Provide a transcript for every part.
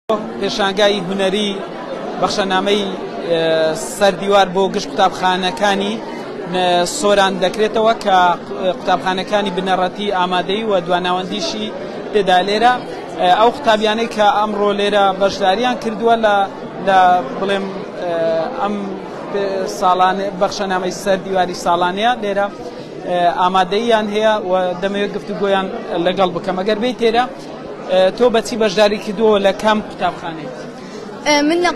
پێشانگای هونەری بەخشەنامەی سەر دیوار بۆ گشت قوتابخانەکانی سۆران دەکرێتەوە کە قوتابخانەکانی بنەڕەتی ئامادەی و دواناوەندیشی تێدا. لێرە ئەو قوتابیانەی کە ئەمڕۆ لێرە بەشداریان کردووە لە بڵێم ئەم ساڵانە بەخشەنامەی سەر دیواری ساڵانەیە لێرە ئامادەییان هەیە و دەمەوێت گفتوگۆیان لەگەڵ بکەم. ئەگەر بێیت لێرە تۆ بەچی بەشداری کردووە لە کام قوتابخانەی؟ من لە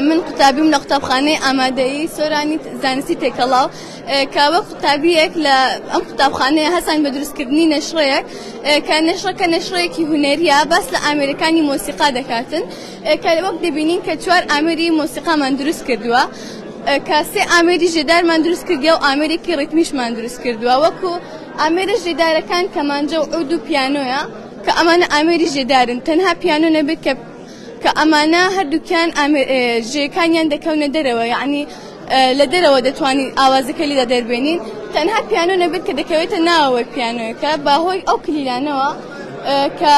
من قوتابیم لە قوتابخانەی ئامادەیی سۆرانی زانستی تێکەڵاو، کە وەک قوتابیەک لە ئەم قوتابخانەیە هەستان بە دروستکردنی نەشرەیەک کە نەشرەکە نەشرەیەکی هونەریە، باس لە ئامێرەکانی مۆسیقا دەکاتن، کە وەک دەبینین کە 4 ئامێری مۆسیقامان دروست کردووە، کە 3 ئامێری ژێدارمان دروست کردیە و ئامێرێکی ڕیتمیشمان دروست کردووە. وەکو ئامێرە ژێدارەکان کەمانجە و عود و پیانۆیە، کە ئەمانە ئامێری ژێدارن، تەنها پیانۆ نەبێت کە ئەمانە هەردووکیان ژێکانیان دەکەونە دەرەوە، یعنی لە دەرەوە دەتوانین ئاوازەکە لێدا دەربێنین، تەنها پیانۆ نەبێت کە دەکەوێتە ناوەوەی پیانۆیەکە بەهۆی ئەو کلیلانەوە کە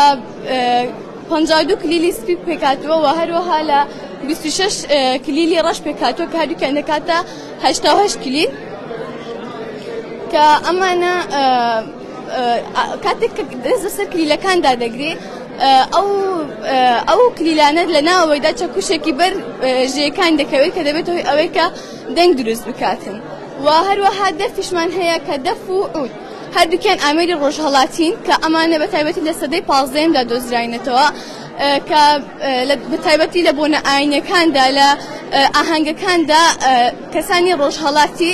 52 کلیلی سپی پێکاتوە و هەروەها لە 26 کلیلی ڕەش پێکاتوە کە هەردووکیان دەکاتە 88 کلیل. کە ئەمانە کاتێک کە دەست بەسەر کلیلەکاندا دەگری ئەو کلیلانە لە ناوەوەیدا چەکوشێکی بەر ژێکان دەکەوێت کە دەبێت هۆی ئەوەی کە دەنگ دروست بکاتن. و هەروەها دەفیشمان هەیە کە دەف و عود هەردووکیان ئامێری ڕۆژهەڵاتین، کە ئەمانە بە تایبەتی لە سەدەی 15دا دۆزراینەتەوە، کە بە تایبەتی لە بۆنە ئاینەکاندا لە ئاهەنگەکاندا کەسانی ڕۆژهەڵاتی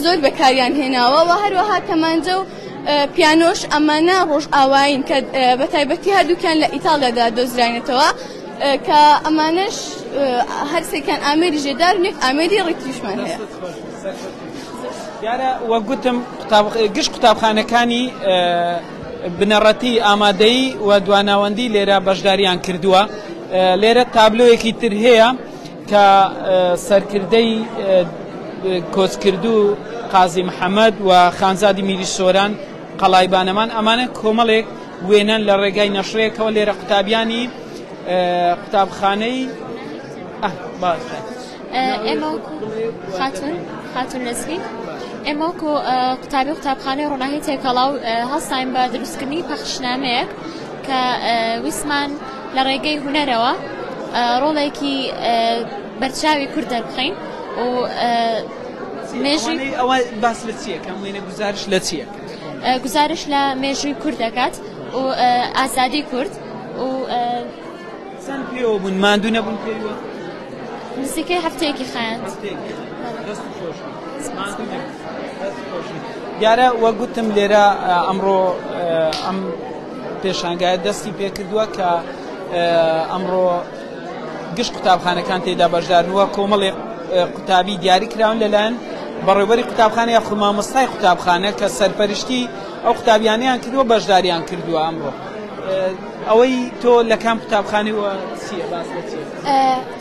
زۆر بەکاریان هێناوە. و هەروەها کەمانجە و پیانۆش ئەمانە ڕۆژئاوایین کە بە تایبەتی هەردووکیان لە ئیتاڵیادا دۆزراینەتەوە، کە ئەمانەش هەرسێکیان ئامێری ژێدار و یەک ئامێری ڕیتمیشمان هەیە. دیارە وەک گوتم گشت قوتابخانەکانی بنەڕەتی ئامادەیی و دواناوەندی لێرە بەشداریان کردووە. لێرە تابلۆیەکی تر هەیە کە سەرکردەی کۆچکردوو قازی محەممەد و خانزادی میری سۆران قەڵای بانەمان، ئەمانە کۆمەڵێک وێنەن لە ڕێگای نەشرێکەوە لێرە قوتابیانی قوتابخانەی باشە. ئێمە خاتون نەسرین، ئێمە وەکو قوتابی قوتابخانەی ڕۆناهی تێکەڵاو هەڵساین بە دروستکردنی پەخشنامەیەک کە ویسمان لە ڕێگەی هونەرەوە ڕۆڵێکی بەرچاوی کورد دەربخەین و مێژووی ئەوە باس لە چیەکەم وێنە گزارش لە چیەکە؟ گزارش لە مێژووی کورد دەکات و ئازادی کورد و چەند پێوە بوون ماندوو نەبوون پێوە؟ نزیکەی هەفتەیەکی خایاند. دیارە وەک گوتم لێرە ئەمڕۆ ئەم پێشانگایە دەستی پێکردووە کە ئەمڕۆ گشت قوتابخانەکان تێدا بەشدارنووە، کۆمەڵێک قوتابی دیاری کراون لەلایەن بەڕێوبەری قوتابخانە یاخود مامۆستای قوتابخانە کە سەرپەرشتی ئەو قوتابیانیان کردووە بەشداریان کردووە ئەمڕۆ. ئەوەی تۆ لە کام قوتابخانەی وە چییە باس لە چییە؟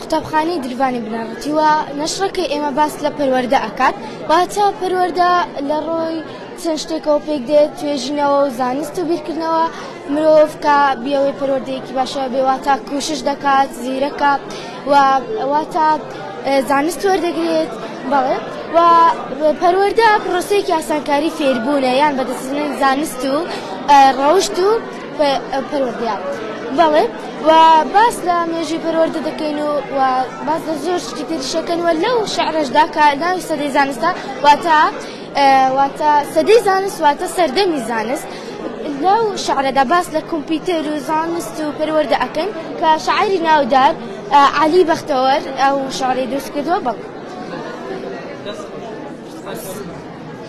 قوتابخانەی درڤانی بنەڕەتی و نەشرەکەی ئێمە باس لە پەروەردە ئەکات، واتە پەروەردە لە ڕۆی چەند شتێکەوە پێک دێت، توێژینەوە و زانست و بیرکردنەوە. مرۆڤ کە بیەوەی پەروەردەیەکی باشە بێ واتە کوشش دەکات، زیرەکە و واتە زانست وەردەگرێت. بەڵێ و پەروەردە پرۆسەیەکی ئاسانکاری فێربوونە یان بەدەستهێنانی زانست و ڕەوشت و پەروەردەیە. بەڵێ و باس لە مێژووی پەروەردە دەکەین و باس لە زۆر شتی تریشەکەن و لەو شعرەشدا کە ناوی سەدەی زانستە، واتە سەدەی زانست واتە سەردەمی زانست، لەو شعرەدا باس لە کۆمپیوتەر و زانست و پەروەردە ئەکەن کە شاعری ناودار عەلی بەختەوەر ئەو شعرەی دروست کردووە. بەڵێ.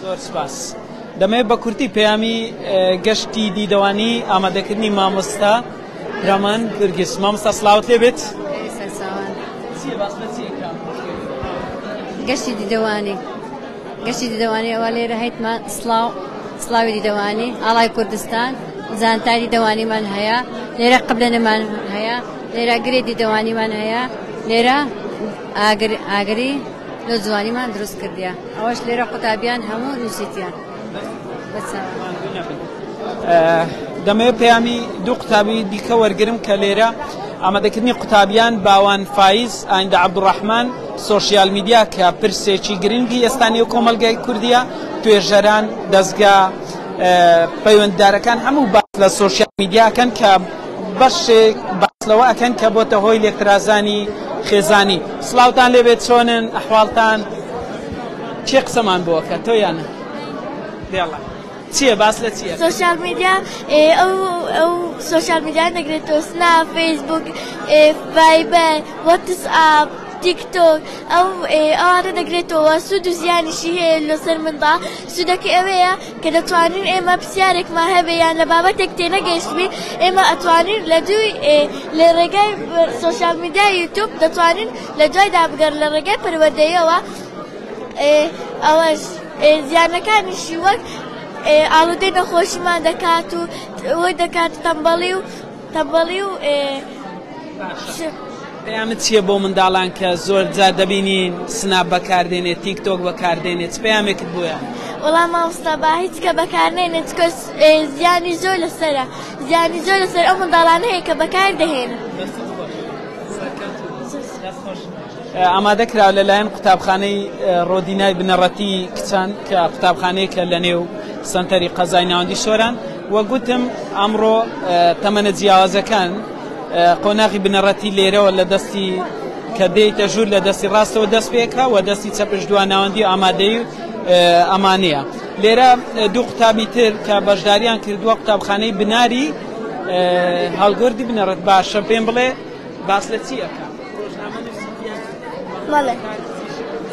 زۆر سپاس. دەمەوێت بە کورتی پەیامی گەشتی دیدەوانی ئامادەکردنی مامۆستا رامان گرگس. مامۆستا سڵاوت لێ بێت. گەشتی دیدەوانی، گەشتی دیدەوانی ئەوە لێرە هەیتمان سڵاو، سڵاوی دیدەوانی، ئاڵای کوردستان، زانتای دیدەوانیمان هەیە لێرە، قبلەنەمان هەیە لێرە، گرێ دیدەوانیمان هەیە لێرە، ئاگر ئاگری لە جوانیمان دروست کردیە، ئەوەش لێرە قوتابیان هەموو نووسیتیان. دەمەوێت پەیامی دوو قوتابی دیکە وەرگرم کە لێرە ئامادەکردنی قوتابیان باوان فایز ئایندە عەبدولڕەحمان سۆشیال میدیا کە پرسێکی گرنگی ئێستا نێو کۆمەڵگای کوردیە توێژەران دەزگا پەیوەنددارەکان هەموو باس لە سۆشیال میدیا ئەکەن کە بەشێک باس لەوە ئەکەن کە بۆتە هۆی لێکترازانی خێزانی سڵاوتان لێبێت چۆنن ئەحواڵتان کێ قسەمان بۆ ئەکە تۆ یانە دێڵە چییە باس لە چییە؟ سۆشیال میدیا ئەو ئەو سۆشیال میدیا دەگرێتەوە سناپ فەیسبوک ڤایبەر وەتسئاپ تیکتۆک ئەو ئەوانە دەگرێتەوە سوود و زیانیشی هەیە لەسەر منداڵ سوودەکەی ئەوەیە کە دەتوانین ئێمە پرسیارێکمان هەبێ یان لە بابەتێک تێنەگەیشتبین ئێمە ئەتوانین لە دووی لە ڕێگای سۆشیال میدیا یوتیوب دەتوانین لە دوایدا بگەڕ لە ڕێگای پەروەردەیەوە ئەوەش زیانەکانیشی وەک ئاڵودەی نەخۆشیمان دەکات و وەی دەکات تەمبەڵی و تەمبەڵی و پەیامت چییە بۆ منداڵان کە زۆر جار دەبینین سناپ بەکاردێنێت تیک تۆک بەکاردێنێت چ پەیامێکت بۆیە؟ وەڵا مامۆستا با هیچ کە بەکارنێنێت چکە زیانی زۆر لەسەرە زیانی زۆر لەسەر ئەو منداڵانە هەیە کە بەکار دەهێنن. ئامادە کرا لەلایەن قوتابخانەی ڕۆدینای بنەڕەتی کچان کە قوتابخانەیەکە لە نێو سەنتەری قەزای ناوەندی سۆران و گوتم ئەمڕۆ تەمەنە جیاوازەکان قۆناغی بنەڕەتی لێرەوە لە دەستی کە دێیتە ژوور لە دەستی ڕاستەوە دەست پێکا و دەستی چەپش دوا ناوەندی ئامادەی ئەمانەیە لێرە دوو قوتابی تر کە بەشداریان کردووە قوتابخانەی بناری هەڵگوردی بنەڕەت باشە پێم بڵێ باس لە چی ئەکا؟ بەڵێ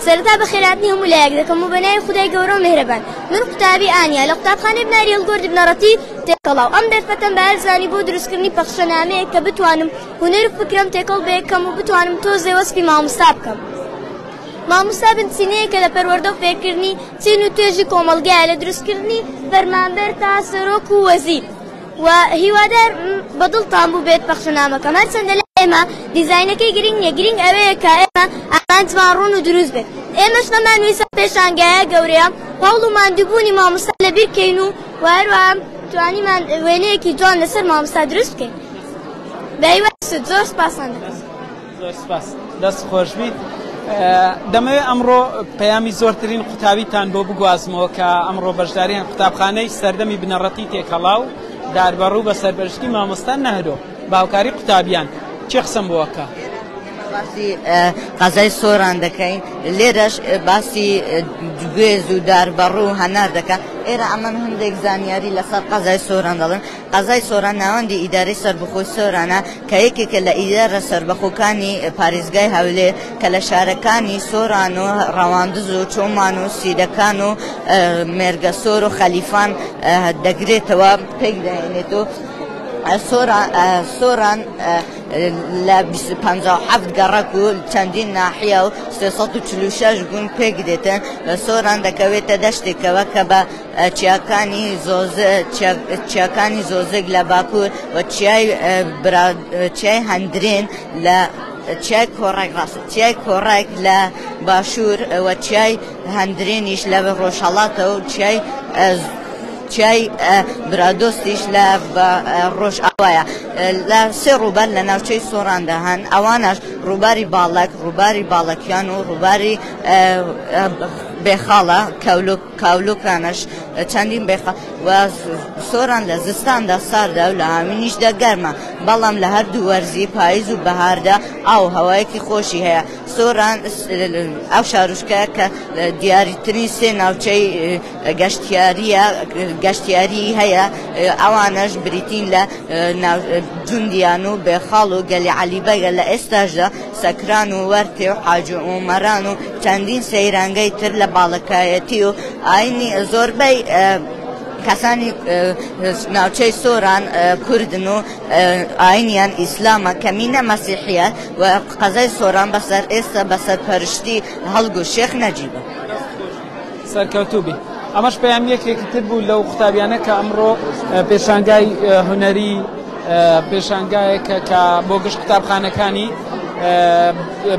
سەرەتا بەخێرهاتنی هەموو لایەک دەکەم و بەناوی خودای گەورە و مێهرەبان من قوتابی ئانیا لە قوتابخانەی بناری هەڵگۆردی بنەڕەتی تێکەڵاو ئەم دەرفەتەم بە هەرزانی بۆ دروستکردنی پەخشەنامەیەک کە بتوانم هونەر و فکرەم تێکەڵ بەیەکەم و بتوانم تۆزێ وەسفی مامۆستا بکەم. مامۆستا بنچینەیەکە لە پەروەردە و فێرکردنی چین و توێژی کۆمەڵگایە لە دروستکردنی فەرمانبەر تا سەرۆک و وەزیر. و هیوادارم بە دڵتان بووبێت پەخشەنامەکەم هەرچەندە لای ئێمە دیزاینەکەی گرنگ نییە گرنگ ئەوەیە کە ئێمە ئامانجمان ڕوون و دروست بێت ئێمەش نەمانویست ئەم پێشانگایە گەورەیە هەوڵ و ماندووبوونی مامۆستا لەبیر کەین و و هەروەها توانیمان وێنەیەکی جوان لەسەر مامۆستا دروست بکەین بە هیوای سوود زۆر سوپاستان دەکەم. زۆر سپاس دەست خۆشبیت دەمەوێت ئەمڕۆ پەیامی زۆرترین قوتابیتان بۆ بگوازمەوە کە ئەمڕۆ بەشداریان قوتابخانەی سەردەمی بنەڕەتی تێکەڵاو داربەڕوو بە سەرپەرشتی مامۆستا نەهرۆ باوکاری قوتابیان چێ قسەم بۆکە باسی قەزای سۆران دەکەین لێرەش باسی گوێز و داربەڕوو و هەنار دەکە ئێرە ئەمن هەندێک زانیاری لەسەر قەزای سۆران دەڵێن قەزای سۆران ناوەندی ئیدارەی سەربەخۆی سۆرانە کە یەکێکە لە ئیدارە سەربەخۆکانی پارێزگای هەولێر کە لە شارەکانی سۆران و ڕەواندز و چۆمان و سیدەکان و مێرگەسۆر و خەلیفان دەگرێتەوە پێک دەهێنێت و سۆران لە 57 گەڕەک و چەندین ناحیە و 346 گوند پێک دێتن. سۆران دەکەوێتە دەشتێکەوە کە بە چیاکانی چیاکانی زۆزک لە باکوور و چیای چیای هەندرێن لە چیای کۆڕێک ڕاست چیای کۆڕێک لە باشوور و چیای هەندرێنیش لە ڕۆژهەڵاتە و چیای چیای برادۆستیش لە ڕۆژئاوایە لە سێ ڕووبار لە ناوچەی سۆراندا هەن ئەوانەش ڕووباری باڵک ڕووباری باڵەکیان و ڕووباری بێخاڵە کەولوک کاولوکانەش چەندین بێخە و سۆران لە زستاندا ساردە و لە هاوینیشدا گەرمە بەڵام لە هەردوو وەرزی پاییز و بەهاردا ئاو هەوایەکی خۆشی هەیە سۆران ئەو شارۆچکەیە کە دیاریترین سێ ناوچەی گەشتیاریە گەشتیاری هەیە ئەوانەش بریتین لە جوندیان و بێخاڵ و گەلی عەلی بەگە لە ئێستاشدا سەکران و وەرتێ و حاجی ئۆمەران و چەندین سەیرانگەی تر لە باڵەکایەتی و ئاینی زۆربەی کەسانی ناوچەی سۆران کوردن و ئاینیان ئیسلامە کەمینە مەسیحیە و قەزای سۆران بەسەر ئێستا بەسەر پەرشتی هەڵگو شێخ نەجیبە. سەرکەوتوو بی. ئەمەش پەیام یەکێکی تر بوو لەو قوتابیانە کە ئەمڕۆ پێشانگای هونەری پێشانگایەکە کە بۆ گشت قوتابخانەکانی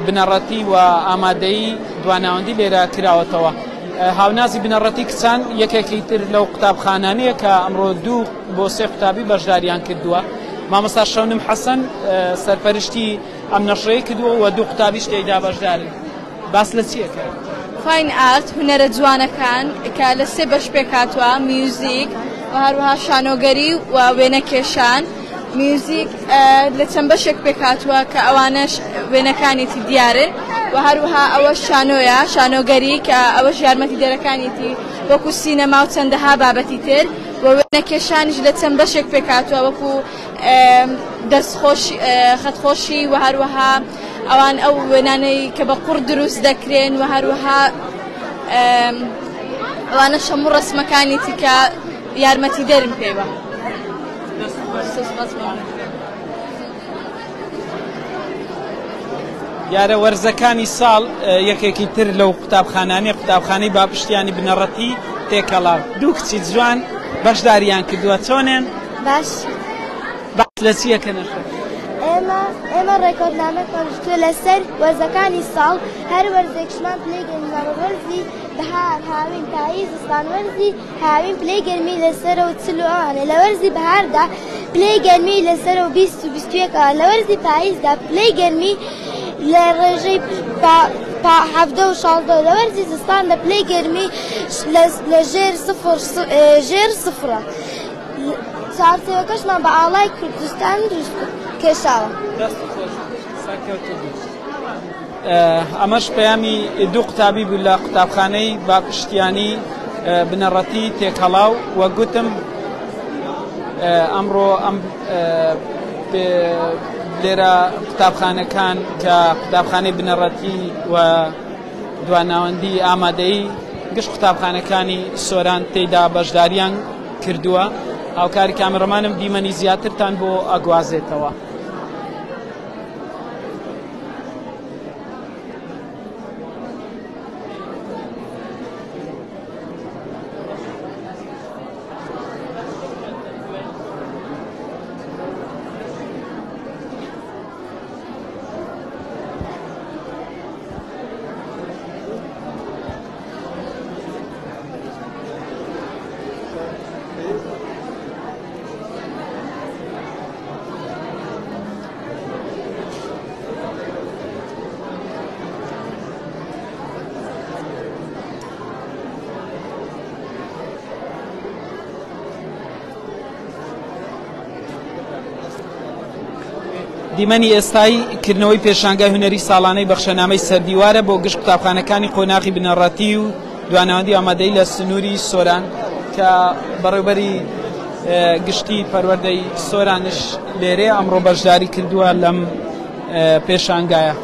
بنەڕەتی و ئامادەیی دواناوەندی لێرە کراوەتەوە. هاونازی بنەڕەتی کچان یەکێکی تر لەو قوتابخانانەیە کە ئەمڕۆ دوو بۆ سێ قوتابی بەشداریان کردووە. مامۆستا شەونم حەسەن سەرپەرشتی ئەم نەشرەی کردووە و دوو قوتابیش تێیدا بەشدارن. باس لە چی ئەکەن؟ Fine art، هونەرە جوانەکان، کە لە سێ بەش پێکهاتووە، میوزیک و هەروەها شانۆگەری و وێنەکێشان. میوزیک لە چەند بەشێک پێکهاتووە کە ئەوانەش وێنەکانێتی دیارن و هەروەها ئەوەش شانۆیە، شانۆگەری کە ئەوەش یارمەتیدەرەکانێتی وەکو سینەما و چەندەها بابەتی تر و وێنەکێشانیش لە چەند بەشێک پێکهاتووە وەکو دەستخۆشی، خەتخۆشی و هەروەها ئەوان ئەو وێنانەی کە بە قوڕ دروست دەکرێن و هەروەها ئەوانەش هەموو ڕەسمەکانیتی کە یارمەتیدەرن پێی بە. دیارە وەرزەکانی ساڵ یەکێکی تر لەو قوتابخانانەی قوتابخانەی باپشتیانی بنەڕەتی تێکەڵاو دوو کچی جوان بەشداریان کردووە چۆنێن؟ باش. باس لە چی ئەکەن ئەخر؟ ئێمە ئێمە ڕێکۆردنامەکمان نووسیوە لەسەر وەرزەکانی ساڵ هەر وەرزێکشمان پلەی گەرمیمان بە وەرزی بەهار هاوین پاییز زستان وەرزی هاوین پلەی گەرمی لەسەرەوە 40 و ئەوانە لە وەرزی بەهاردا پلەی گەرمی لەسەرەوە 20 و 21 لە وەرزی پاییزدا پلەی گەرمی لە ڕێژەی حەڤدە و شازدە لە وەرزی زستاندا پلەی گەرمی لە ژێر سفر ژێر سفرە. چوارچێوەکەشمان بە ئاڵای کوردستان دروست کێشاوە. دەست خۆش سەرکەوتوو بیت. ئەمەش پەیامی دوو قوتابی بوو لە قوتابخانەی باپشتیانی بنەڕەتی تێکەڵاو و گوتم ئەمڕۆ ئەم لێرە قوتابخانەکان کە قوتابخانەی بنەڕەتی و دواناوەندی ئامادەیی گشت قوتابخانەکانی سۆران تێیدا بەشداریان کردووە هاوکاری کامێڕەمانم دیمەنی زیاترتان بۆ ئەگوازێتەوە. دیمەنی ئێستای کردنەوەی پێشانگای هونەری ساڵانەی بەخشەنامەی سەردیوارە بۆ گشت قوتابخانەکانی قۆناغی بنەڕەتی و دواناوەندی ئامادەی لە سنووری سۆران کە بەڕێوبەری گشتی پەروەردەی سۆرانش لێرەیە ئەمڕۆ بەشداری کردووە لەم پێشانگایە.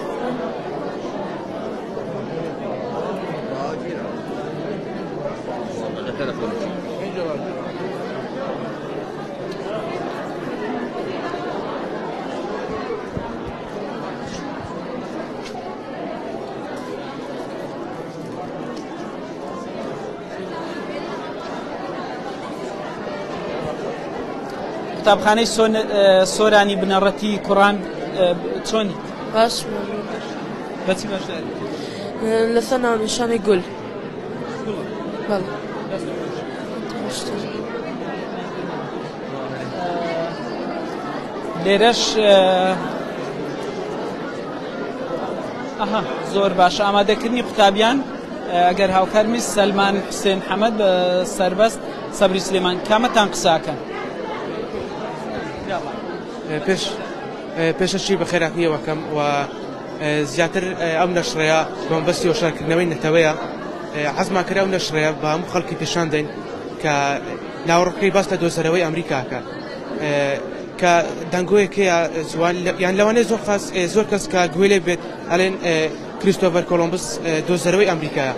قوتابخانەی سۆرانی بنەڕەتی کوڕان چۆنی؟ باش بەچی بەشداری لەسەر ناونیشانی گول بەڵێ. لێرەش ئەها زۆر باشە ئامادەکردنی قوتابیان ئەگەر هاوکارمی سەلمان حوسێن حەمەد بە سەربەست سەبری سلێمان کامەتان قساکەن پێش پێشەکی بەخێراتنی وەکەم و زیاتر ئەم نەشرەیە بە مەبەستی هۆشارکردنەوەی نەتەوەیە حەزمان کرد ئەو نەشرەیە بە هەموو خەڵکی پێشان دەین کە ناوەڕۆکەکەی باس لە دۆزەرەوەی ئەمریکاکە کە دەنگۆیەک هەیە زوان یان لەوانەیە زۆر خاس زۆر کەس کە گوێ لێ بێت ئەلێن کریستۆڤەر کۆلۆمبس دۆزەرەوەی ئەمریکایە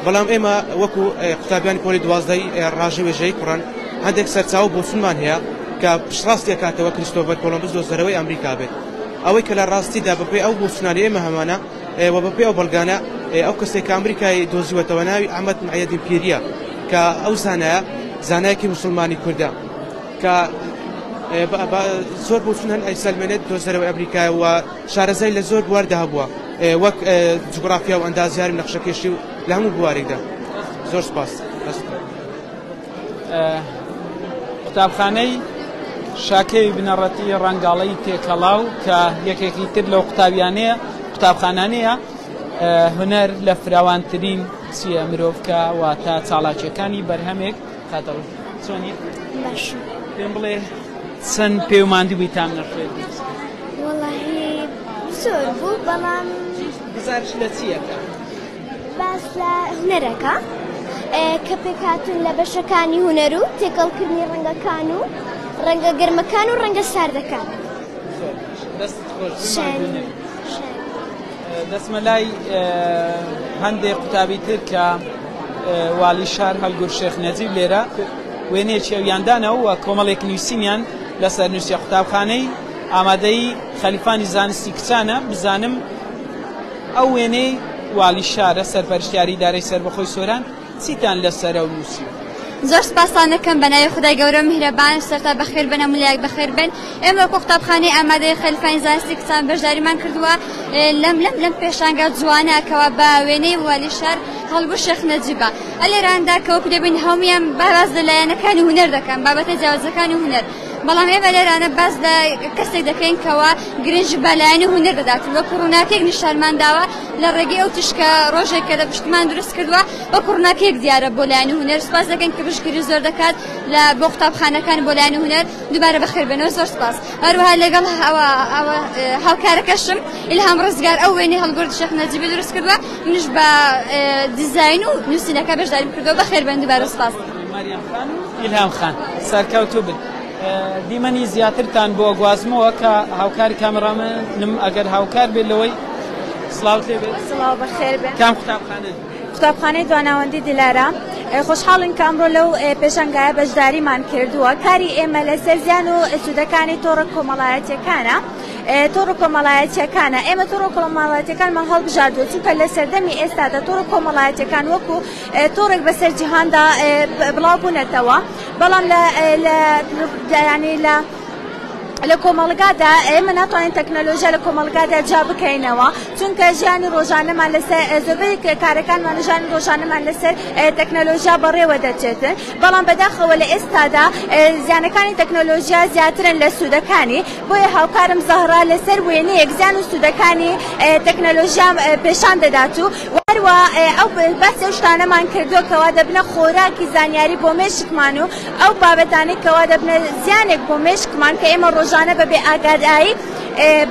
بەڵام ئێمە وەکو قوتابیانی پۆلی دوازدەی ڕاژە وێژەی کوڕان هەندێک سەرچاوە بۆچونمان هەیە کە پشتڕاستی ئەکاتەوە کریستۆڤەر کۆلۆمبس دۆزەرەوەی ئەمریکا بێت ئەوەی کە لە ڕاستیدا بەپێی ئەو بۆچونانەی ئێمە هەمانە و بەپێی ئەو بەڵگانە ئەو کەسێک کە ئەمریکای دۆزیوەتەوە ناوی ئەحمەد معیەدین پیریە کە ئەو زانایە زانایەکی موسڵمانی کوردە کە زۆر بۆچون هەن ئەیسەلمێنێت دۆزەرەوەی ئەمریکایە و شارەزای لە زۆر بواردا هەبووە وەک جوگرافیا و ئەندازیاری و نەخشەکێشی و لە هەموو بوارێکدا زۆر سپاس. قوتابخانەی شاکەوی بنەڕەتی ڕەنگاڵەی تێکەڵاو کە یەکێکی تر لەو قوتابیانەیە قوتابخانانەیە هونەر لە فراوانترین چییە مرۆڤ کە واتە چاڵاکیەکانی بەرهەمێک خاتەڕوو چۆنی باش پێم بڵێ چەند پێ و ماندوو بووی تام نەخوێت وەڵاهی زۆر بوو بەڵام گوزارش لە چیەکە باس لە هونەرەکە کە پێکهاتوون لە بەشەکانی هونەر و تێکەڵکردنی ڕەنگەکان و ڕەنگە گەرمەکان و ڕەنگە ساردەکان. زۆر باش دەست خۆش دەچمە لای هەندێک قوتابی تر کە والی شار هەلگور شێخ نەجیب لێرە وێنەیەکی ئەویان داناوە و کۆمەڵێک نووسینیان لەسەر نووسیە قوتابخانەی ئامادەی خەلیفانی زانستی کچانە بزانم ئەو وێنەی والی شارە سەرپەرشتیاری ئیدارەی سەربەخۆی سۆران چیتان لەسەرە و نووسیوە؟ زۆر سپاستان دەکەم بەناوی خودای گەورە و میهرەبان سەرتا بەخێر بن هەموو لایەک بەخێر بن ئێمە وەکو قوتابخانەی ئامادەی خەلیفانی زانستی کچان بەشداریمان کردووە لەم لەم لەم پێشانگا جوانە کەوا بە وێنەی والی شار هەڵگور شێخ نەجیبە ئەلێراندا کە وەکو دەبین هەموویان باس لە لایەنەکانی هونەر دەکەن بابەتە جیاوازەکانی هونەر بەڵام ئێمە لێرانە باس لە کەسێک دەکەین کەوا گرنگی بە لایەنی هونەر دەدات وەکو ڕووناکێک نیشانمان داوە لە ڕێگەی ئەو تیشکە ڕۆژێک کە لە پشتمان دروست کردووە وەکو ڕووناکێک دیارە بۆ لایەنی هونەر سپاس دەکەین کە پشتگیری زۆر دەکات لە بۆ قوتابخانەکان بۆ لایەنی هونەر دووبارە بەخێربێنەوە زۆر سپاس هەروەها لەگەڵ هاوکارەکەشم ئیلهام ڕزگار ئەو وێنەی هەڵگورد شێخ نەجیبی دروست کردووە منیش بە دیزاین و نووسینەکە بەشداریم کردووە بەخێربێن دووبارە سپاس. مریەم خان و ئیلهام خان سەرکەوتوو بن. دیمەنی زیاترتان بۆ گوازمەوە کە هاوکاری کامێرامەنم ئەگەر هاوکار بێت لەوەی سڵاوت لێ بێت. سڵاو بەخێر بێن. کام قوتابخانەن؟ قوتابخانەی دواناوەندی دلارا. خۆشحاڵین کە ئەمڕۆ لەو پێشانگایە بەشداریمان کردووە. کاری ئێمە لەسەر زیان و سوودەکانی تۆڕە کۆمەڵایەتیەکانە. تۆڕە کۆمەڵایەتیەکانە. ئێمە تۆڕە کۆمەڵایەتیەکانمان هەڵبژاردووە چونکە لە سەردەمی ئێستادا تۆڕە کۆمەڵایەتیەکان وەکو تۆڕێک بەسەر جیهاندا بڵاو بوونەتەوە، بەڵام لە لە یانی لە لە کۆمەڵگادا ئێمە ناتوانین تەکنەلۆژیا لە کۆمەڵگادا جیا بکەینەوە، چونکە ژیانی ڕۆژانەمان لەسەر زۆربەی کارەکانمان ژیانی ڕۆژانەمان لەسەر تەکنەلۆژیا بەڕێوە دەچێتن، بەڵام بەداخەوە لە ئێستادا زیانەکانی تەکنەلۆژیا زیاترن لە سوودەکانی، بۆیە هاوکارم زەهرا لەسەر وێنەیەک زیان و سوودەکانی تەکنەلۆژیا پێشان دەدات و هەروە ئەو باسی ئەو شتانەمان کردووە کەوا دەبنە خۆراکی زانیاری بۆ مێشکمان و ئەو بابەتانەی کەوا دەبنە زیانێک بۆ مێشکمان کە ئێمە ڕۆژانە بە بێ ئاگاداری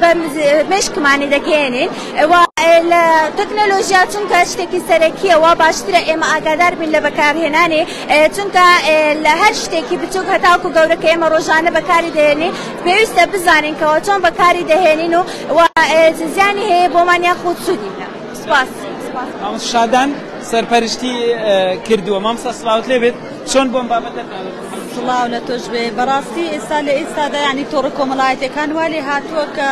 بە مێشکمانی دەگەیەنین و لە تەکنەلۆژیا چونکە شتێکی سەرەکیە وا باشترە ئێمە ئاگادار بین لە بەکارهێنانی، چونکە لە هەر شتێکی بچووک هەتاکو گەورە کە ئێمە ڕۆژانە بەکاری دەهێنین پێویستە بزانین کەەوە چۆن بەکاری دەهێنین و زیانی هەیە بۆمان یاخود سوودی. سپاس. مامۆستا شادان سەرپەرشتی کردووە. مامۆستا سڵاوت لێ بێت، چۆن بۆم بابەتە؟ سڵاو لە تۆش بێ. بەڕاستی ئێستا لە ئێستادا یعنی تۆڕە کۆمەڵایەتیەکان وا لێ هاتووە کە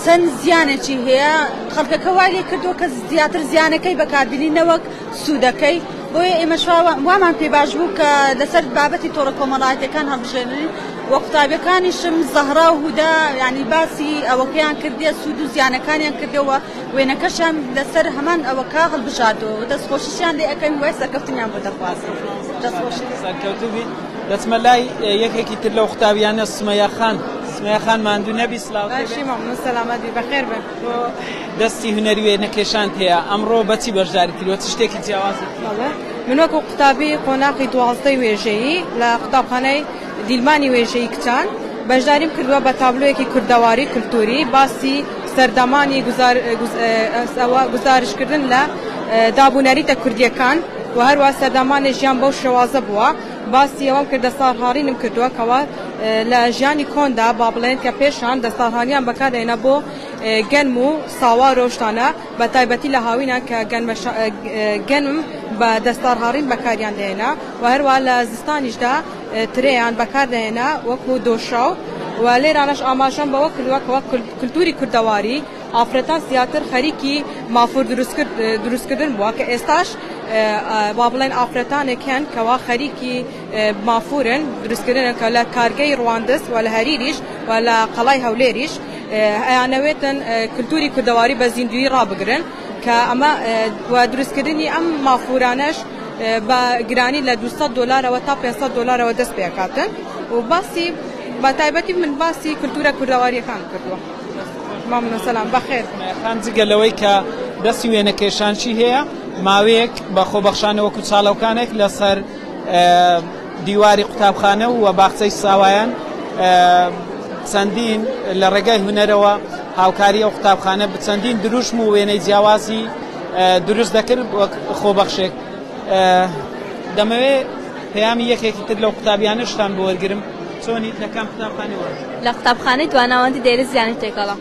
چەند زیانێکی هەیە، خەڵکەکە وای لێ کردووە کە زیاتر زیانەکەی بەکاربینی نەوەک سوودەکەی، بۆیە ئێمەش وامان پێ باش بوو کە لەسەر بابەتی تۆڕە کۆمەڵایەتیەکان هەڵبژێرین و قوتابیەکانیشم زەهرا و هودا یعنی باسی ئەوەکەیان کردیە، سوود و زیانەکانیان کردەوە، وێنەکەشیان لەسەر هەمان ئەوەکە هەڵبژاردەوە و دەستخۆشیشیان لێ ئەکەین، وای سەرکەوتنیان بۆ دەخوازین. دەستخۆشی. سەرکەوتوو بیت. دەچمە لای یەکێکی تر لەو قوتابیانە، سمەیە خان. سمەیە خان ماندوو نەبی، سڵاوت لێ بێت. باشی مەمنون، سەلامەت بی، بەخێر بن. تۆ دەستی هونەری وێنەکێشانت هەیە، ئەمڕۆ بەچی بەشداری کردووە، چ شتێکی جیاوازت کردووە؟ بەڵێ، من وەکو قوتابی قۆناغی دوازدەی وێژەیی لە قوتابخانەی دیلمانی وێژەیی کچان بەشداریم کردووە بە تابلۆیەکی کوردەواری کولتووری باسی سەردەمانی گوزارشکردن لە داب و نەریتە کوردییەکان و هەروە سەردەمانی ژیان بەو شێوازە بووە. باسی ئەوەم کرد دەستارهاڕینم کردووە کەوا لە ژیانی کۆندا با بڵێن کە پێشان دەستارهانیان بەکاردەهێنا بۆ گەنم و ساوار و شتانە، بە تایبەتی لە هاوینان کە گەنم بە دەستارهاڕین بەکاریان دەهێنا و هەروە لە زستانیشدا ترێیان بەکاردەهێنا وەکو دۆشاو. و لێرانەش ئاماژەم بەوە کردووە کەوا کولتوری کوردەواری ئافرەتان زیاتر خەریکی مافور دروستکردن بووە کە ئێستاش با بڵێن ئافرەتانێک هەن کەوا خەریکی مافورن دروستکردن کە لە کارگەی ڕواندز و لە هەریریش و لە قەڵای هەولێریش ئەیانەوێتن کولتوری کوردەواری بە زیندویی ڕابگرن کە ئەمە و دروستکردنی ئەم مافورانەش بە گرانی لە 200 دلارەوە تا 500 دلارەوە دەست پێکاتن و باسی بە تایبەتی من باسی کولتوورە کوردەوارییەکان کردووە. مامنوون سەلام بەخێر. خان جگە لەوەی کە دەستی وێنەکێشانشی هەیە، ماوەیەک بە خۆبەخشانە وەکو چاڵەوکانێک لەسەر دیواری قوتابخانە و باخچەی ساوایان چەندین لە ڕێگای هونەرەوە هاوکاری ئەو قوتابخانە بچەندین دروشم و وێنەی جیاوازی دروست دەکرد وەک خۆبەخشێک. دەمەوێت پەیامی یەکێکی تر لەو قوتابیانەشتان بۆ وەرگرم. چۆنیت؟ لە کام قوتابخانەی وەرگرت؟ لە قوتابخانەی دواناوەندی دێرە زیانی تێکەڵە.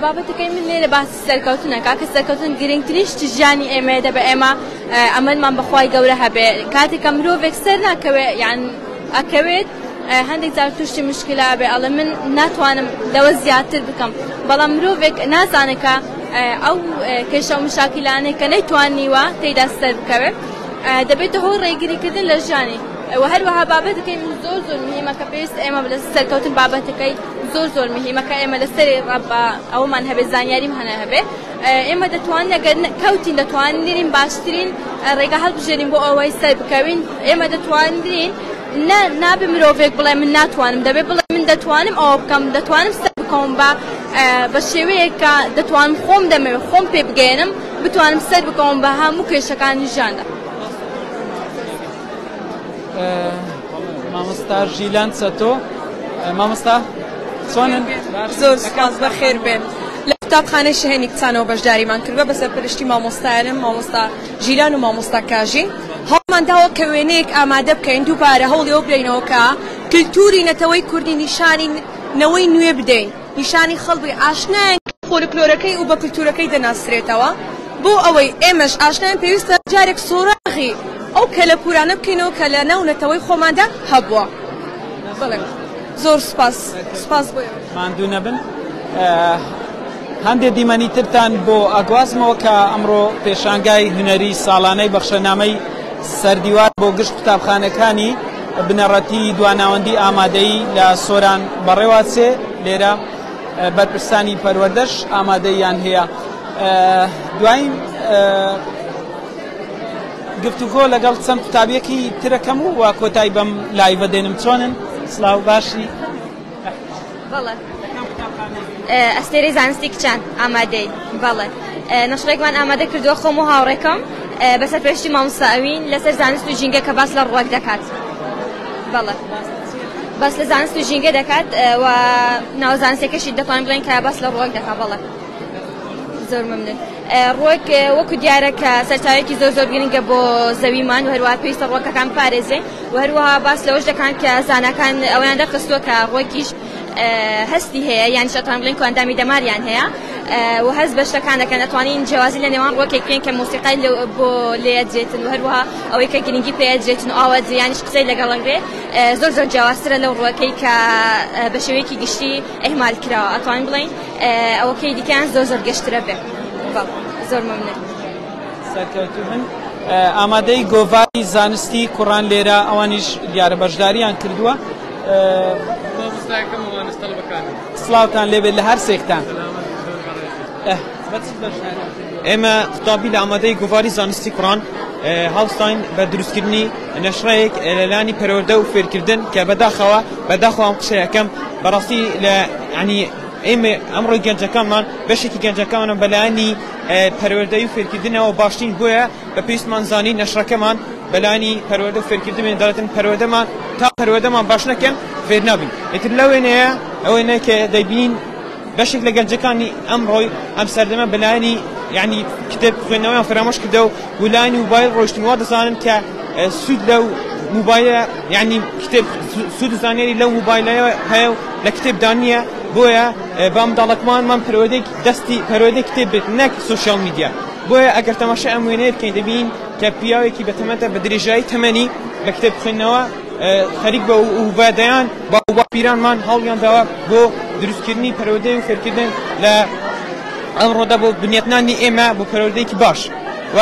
بابەتەکەی من لێرە باسی سەرکەوتنەکە کە سەرکەوتن گرنگترین شتی ژیانی ئێمەیە، دەبێ ئێمە ئەمەلمان بەخوای گەورە هەبێ. کاتێک کە مرۆڤێک سەر ناکەوێ یان ئەکەوێت هەندێک جار تووشی مشکلە بێ، ئەڵێ من ناتوانم لەوە زیاتر بکەم، بەڵام مرۆڤێک نازانێت کە ئەو کێشە و مشاکلانەی کە نەیتوانیوە تێیدا سەر بکەوێت دەبێتە هۆی ڕێگریکردن لە ژیانی. و هەروەها بابەتەکەی من زۆر زۆر مهمە کە پێویست ئێمە لە سەرکەوتن بابەتەکەی زۆر زۆر مهمە کە ئێمە لەسەری ڕەبا ئەومان هەبێ، زانیاریم هەنە هەبێ. ئێمە دەتوانین ئەگەر کەوتین دەتوانین باشترین ڕێگا هەڵبژێرین بۆ ئەوەی سەر بکەوین. ئێمە دەتوانین نابێ مرۆڤێک بڵێ من ناتوانم، دەبێ بڵێ من دەتوانم ئەوە بکەم، دەتوانم سەر بکەوم بە شێوەیەک کە دەتوانم خۆم دەمەوێت خۆم پێ بگەیەنم، بتوانم سەر بکەوم بە هەموو کێشەکانی ژیاندا. مامۆستا ژیلان چەتۆ، مامۆستا چۆنن؟ زۆر سپاس، بەخێر بێن. لە قوتابخانەی شەهێنی کچانەوە بەشداریمان کردووە بە سەرپەرشتی مامۆستایانم مامۆستا ژیلان و مامۆستا کاژین. هەوڵمان داوە کە وێنەیەک ئامادە بکەین، دووبارە هەوڵی ئەوە بدەینەوە کە کلتوری نەتەوەی کوردی نیشانی نەوەی نوێ بدەین، نیشانی خەڵک بدەین، ئاشنایان فۆلکلۆرەکەی و بە کلتورەکەی دەناسرێتەوە. بۆ ئەوەی ئێمەش ئاشناین پێویستە جارێک سۆراغی ئەو کەلەپوورانە بکەینەوە کە لە ناو نەتەوەی خۆماندا هەبووە. بەڵێ زۆر سوپاس، سوپاس بۆ ئێوە. ماندوو نەبن. هەندێ دیمەنی ترتان بۆ ئەگوازمەوە کە ئەمڕۆ پێشانگای هونەری ساڵانەی بەخشەنامەی سەردیوار بۆ گشت قوتابخانەکانی بنەڕەتی دواناوەندی ئامادەیی لە سۆران بەڕێوەچێ. لێرە بەرپرسانی پەروەردەش ئامادەییان هەیە. دوایین گفتوگۆ لەگەڵ چەند قوتابیەکی ترەکەم و وا کۆتایی بەم لایڤە دێنم. چۆنن؟ سلااو باشی؟ بەڵێ، ئەستێرەی زانستی کچان ئامادەی. بەڵێ، نەشڕێکمان ئامادە کردووە خۆم و هاوڕێکەم بە سەرپەرشتی مامۆستا ئەوین لەسەر زانست و ژینگە کە باس لە ڕوەک دەکات. بەڵێ، باس لە زانست و ژینگە دەکات و ناوە زانستەکەشی دەتوانین بڵێین کە باس لە ڕوەک دەکات. بەڵێ زۆر ممنون. ڕوەک وەکو دیارە کە سەرچاوێکی زۆر زۆر گرنگە بۆ زەویمان و هەروەها پێویستە ڕوەکەکان بپارێزین و هەروەها باس لەوەش دەکان کە زاناکان ئەویان دەرخستووە کە ڕوەکیش هەستی هەیە، یان ئەتوانین بڵێین کۆئەندامی دەماریان هەیە و هەست بە شتەکان دەکەن. ئەتوانین جیاوازی لە نێوان ڕوەکێک بکەین کە مۆسیقای بۆ لێدرێتن و هەروەها ئەوەی کە گرنگی پێدرێتن و ئاوا یانیش قسەی لەگەڵ ئەگرێ زۆر زۆر جیاوازترە لەو ڕوەکەی کە بە شێوەیەکی گشتی ئیهمال کراوە. ئەتوانین بڵێین ئەوەکەی دیکەیان زۆر زۆر گەشترە بێ. زۆر ممنون. سەرکەوتوو بن. ئامادەی گۆڤاری زانستی کوڕان لێرە ئەوانیش دیارە بەشداریان کردووە. سڵاوتان لێبێت لە هەر سێکتان. ئێمە قوتابی لە ئامادەی گۆڤاری زانستی کوڕان هەڵساین بە دروستکردنی نەشرەیەک لەلانی پەروەردە و فێرکردن کە بەداخەوە بەداخەوە ئەم قسەیەکەم بەڕاستی لە ینی ئێمە ئەمڕۆی گەنجەکانمان بەشێکی گەنجەکانمان بەلایەنی پەروەردەی و فێرکردنەوە باشترین، بۆیە بە پێویستمان زانی نەشرەکەمان بەلایەنی پەروەردە و فێرکردن بێن. دەڵێتن پەروەردەمان تا پەروەردەمان باش نەکەن فێر نابین. ئیتر لەو وێنەیە ئەوەیە کە دەیبینین بەشێک لە گەنجەکانی ئەمڕۆی ئەم سەردەمە بەلایەنی یعنی کتێب خوێندنەوەیان فەرامۆش کردە و ولایەنی موبایل ڕۆیشتن، وا دەزانن کە سوود لەو موبایلە یعنی کتێب سوود و زانیاری لەو موبایلە هەیە و لە کتێبدا نییە. بۆیە با منداڵەکانمان پەروەردەی دەستی پەروەردەی کتێب بێت نەک سۆشیال میدیا. بۆیە ئەگەر تەماشای ئەم وێنەیە بکەین دەبینین کە پیاوێکی بەتەمەنە بە درێژایی تەمەنی بە کتێب خوێندنەوە خەریک بە و بە دەیان باو باپیرانمان هەوڵیان داوە بۆ دروستکردنی پەروەردەی و فێرکردن لە ئەمڕۆدا بۆ بنیاتنانی ئێمە بۆ پەروەردەیەکی باش. و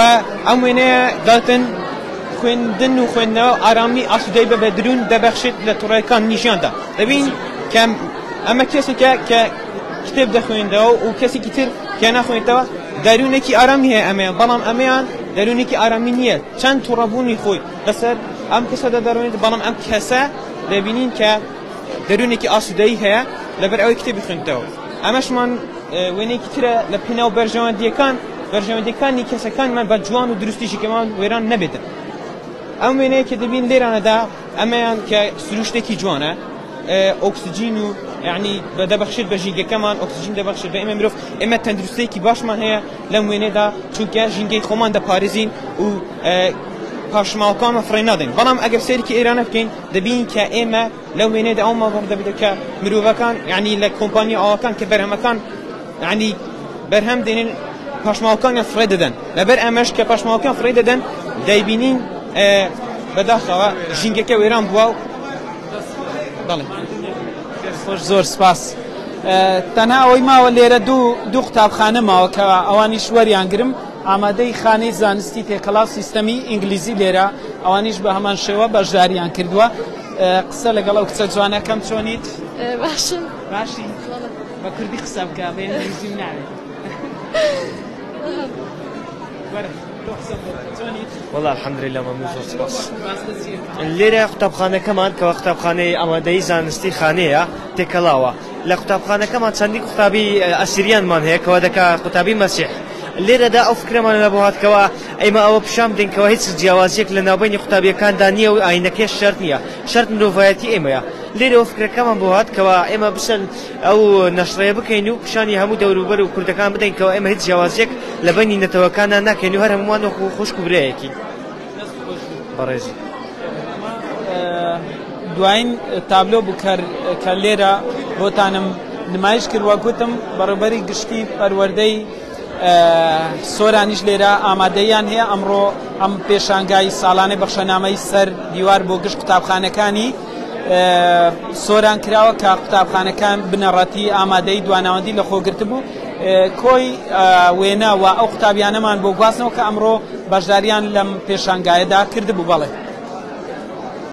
ئەم وێنەیە دەڵێتن خوێندن و خوێندنەوە ئارامی ئاسوودەی بە بەدرون دەبەخشێت لە توڕەکانی ژیاندا. دەبین کە ئەمە کەسێکە کە کتێب دەخوێندەوە و کەسێکی تر کە ناخوێنێتەوە دەروونێکی ئارامی هەیە ئەمەیان، بەڵام ئەمەیان دەروونێکی ئارامی نییە. چەند توڕەبوونی خۆی لەسەر ئەم کەسە دەدەڕێنێت، بەڵام ئەم کەسە دەبینین کە دەروونێکی ئاسوودەیی هەیە لەبەر ئەوەی کتێبی خوێندەوە. ئەمەشمان وێنەیەکی ترە لە پێناو بەرژەوەندیەکان، بەرژەوەندیەکانی کەسەکانمان بە جوان و دروستی ژیکەمان وێران نەبێتن. ئەم وێنەیە کە دەبین لێرانەدا ئەمەیان کە سروشتێکی جوانە، ئۆکسجین و یعنی دەبەخشێت بە ژینگەکەمان، ئۆکسجین دەبەخشێت بە ئێمە مرۆڤ. ئێمە تەندروستێکی باشمان هەیە لەم وێنەدا، چونکە ژینگەی خۆمان دەپارێزین و پاشماوەکانمان فڕێ نادەین. بەڵام ئەگەر سەیرێکی ئێرانە بکەین دەبین کە ئێمە لەو وێنەدا ئەومان بەڕ دەبێت کە مرۆڤەکان یعنی لە کۆمپانیا ئاوەکان کە بەرهەمەکان یعنی بەرهەم دێنن پاشماوەکانیان فڕێ دەدەن. لەبەر ئەمەش کە پاشماوەکان فڕێ دەدەن دەیبینین بەداخەوە ژینگەکە وێران بووە و بەڵێ. خۆش زۆر سپاس. تەنها ئەوەی ماوە لێرە دوو قوتابخانە ماوە کە ئەوانیش وەریان گرم، ئامادەی خانەی زانستی تێکەڵاو سیستەمی ئینگلیزی لێرە ئەوانیش بە هەمان شێوە بەشداریان کردووە. قسە لەگەڵ ئەو کچە جوانەکەم، چۆنیت؟ باشم. باشی؟ بە کوردی قسە بکە، بە ئینگلیزی ناوێت. وەڵا الحمدلله مەمنون زۆر سپاس. لێرە قوتابخانەکەمان کەوا قوتابخانەی ئامادەیی زانستی خانەیە تێکەڵاوە. لە قوتابخانەکەمان چەندین قوتابی ئەسیریانمان هەیە کەوا دەکا قوتابی مەسیح. لێرەدا ئەو فکرەمان لە بۆ هات کەوا ئێمە ئەوە پیشان بدەین کەوا هیچ جیاوازیەک لە ناوبەینی قوتابیەکاندا نییە و ئاینەکەش شەرت نییە، شەرت مرۆڤایەتی ئێمەیە. لێرەوە فکرەکەمان بۆ هات کەوا ئێمە بچن ئەو نەشڕەیە بکەین و پیشانی هەموو دەوروبەر و کوردەکان بدەین کەوا ئێمە هیچ جیاوازیەک لە بەینی نەتەوەکاندا ناکەین و هەر هەموومان وەکو خوشک و برایەکین. بەڕێزی. دوایین تابلۆ بوو کە لێرە بۆتانم نمایش کرد و گوتم بەڕێوبەری گشتی پەروەردەی سۆرانیش لێرە ئامادەیان هەیە. ئەمڕۆ ئەم پێشانگای ساڵانەی بەخشەنامەی سەر دیوار بۆ گشت قوتابخانەکانی سۆران کراوە کە قوتابخانەکان بنەڕەتی ئامادەی دواناوەندی لە خۆگرت بوو. کۆی وێنە و ئەو قوتابیانەمان بۆ گواستنەوە کە ئەمڕۆ بەشداریان لەم پێشانگایەدا کردبوو. بەڵێ.